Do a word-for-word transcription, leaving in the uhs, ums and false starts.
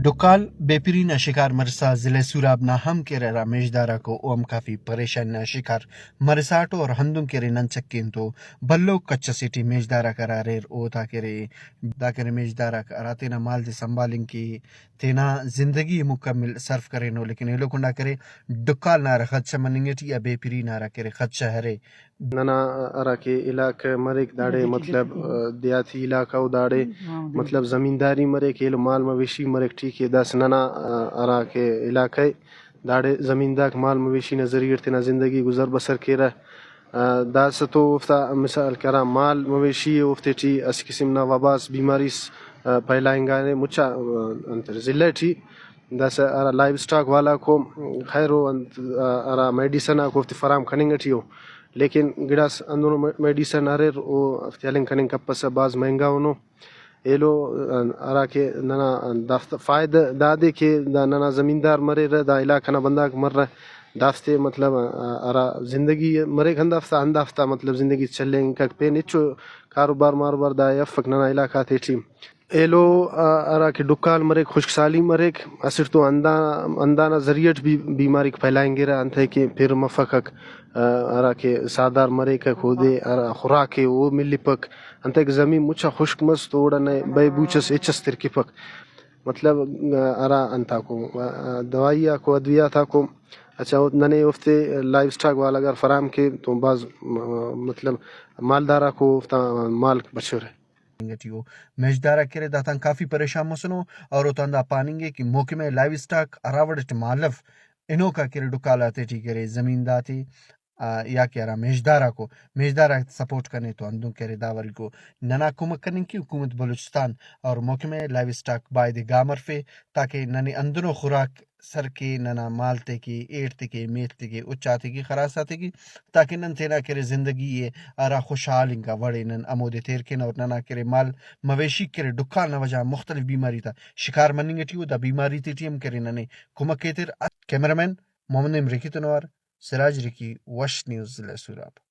ڈکال بے پری نا شکار مرسا ضلع سوراب نا ہم کہ ارے ہرا میژدار آکو او ہم کافی پریشانی نا شکار مرساٹو اور ہندن کہ ارے نن چکین تو بھلو کچ اسے ٹی میژدار آک ہرا اریر او تا کہ ارے دا کہ ارے میژدار آک ہرا تینا مال تے سنبھالنگ کہ تینا زندگی ءِ مکمل صرف کرینو، لیکن ایلو کنڈا کرے ڈکال نا ہرا خدشہ مننگ ٹی یا بے پری نا ہرا کہ ارے خدشہ ارے۔ ننا ہرا کہ علاقہ مریک داڑے مطلب، آ، دیہاتی علاقہ او داڑے مطلب زمینداری مریک، ایلو مال مویشی مریک، ٹھیک ہے، داسہ ننا، آ، ہرا کہ علاقہ ءِ داڑے زمینداک مال مویشی نا ذریعہ ٹی تینا زندگی گزر بسر کیرہ۔ آ، داسہ تو اوفتا مثال کہ ہرا مال مویشی ءِ اوفتے ٹی اسہ قسم نا وباس بیماریس، آ، پھیلائنگانے مچا، آ، انت ضلع ٹی۔ داسہ ہرا لائیو اسٹاک والاکو خیر او انت، آ، ہرا میڈیسن آک اوفتے فراہم کننگ ٹی او، لیکن گڑاس ہندنو مے-، میڈیسن اریر او اوفتے ہلنگ کننگ کپسہ، بھاز مہنگا انو۔ ایلو، آ، ہرا کہ ننا دافتا فائدہ دادے کہ دا ننا زمیندار مریرہ، دا علاقہ نا بندغاک مرہ، دافتے مطلب، آ، ہرا زندگی مریک ہندافتا، ہندافتا مطلب زندگی چلینگک پین ہچو کاروبار ماروبار دا افک ننا علاقہ غاتے ٹی۔ ایلو، آ، ہرا کہ ڈکال مریک، خشک سالی مریک، اسٹ تو ہندا، ہندانا ذریعہ ٹی بھی بیماریک پھیلائنگرہ، انتئے کہ پھر مفکک، آ، ہرا کہ ساہدار مریکک، اودے ہرا خوراک ءِ او ملپک، انتئے کہ زمین مچا خشک مس تو اوڑان بئے بوچ اس ہچ اس ترکپک۔ مطلب، آ، ہرا انتاکو، آ، دوائی آکو، ادویات آکو، اچھا، او ننے اوفتے لائیو اسٹاک والا اگر فراہم کے تو بھاز، م-، مطلب مالدار آکو اوفتا مالک بچرہ۔ انگ ٹی او میژدار آک کہ ارے داتان کافی پریشان مسنو اور اوتان دا پاننگ ءِ کہ محکمہ لائیو اسٹاک ہرا وڑ اٹ مالو ہنوکا کہ ارے ڈکال آتے ٹی کہ ارے زمیندار تے، آ، یا کہ ہرا میژدار آکو، میژدار آک سپورٹ کنے تو ہندن کہ ارے دا وریکو ننا کمک کننگ کہ حکومت بلوچستان اور محکمہ لائیو اسٹاک بایدے گام ہرفے تاکہ ننے ہندنو خوراک سر کے ننا مال تے کے، ایڑ تے کے، میڷ تے کے، اچ آتے کے، خراس آتے کے، تاکہ نن تینا کہ ارے زندگی ءِ ہرا خوشحال انگا وڑ ءِ نن ہمودے تیر کین اور ننا کہ ارے مال مویشی کہ ارے ڈکال نا وجہ غان مختلف بیماری تا شکار مننگ ٹی او، دا بیماری تے ٹی ہم کہ ارے ننے کمک ایتر۔ کیمرہ مین محمد امریکی تون اوار سراج رکی، وش نیوز، ضلع سوراب۔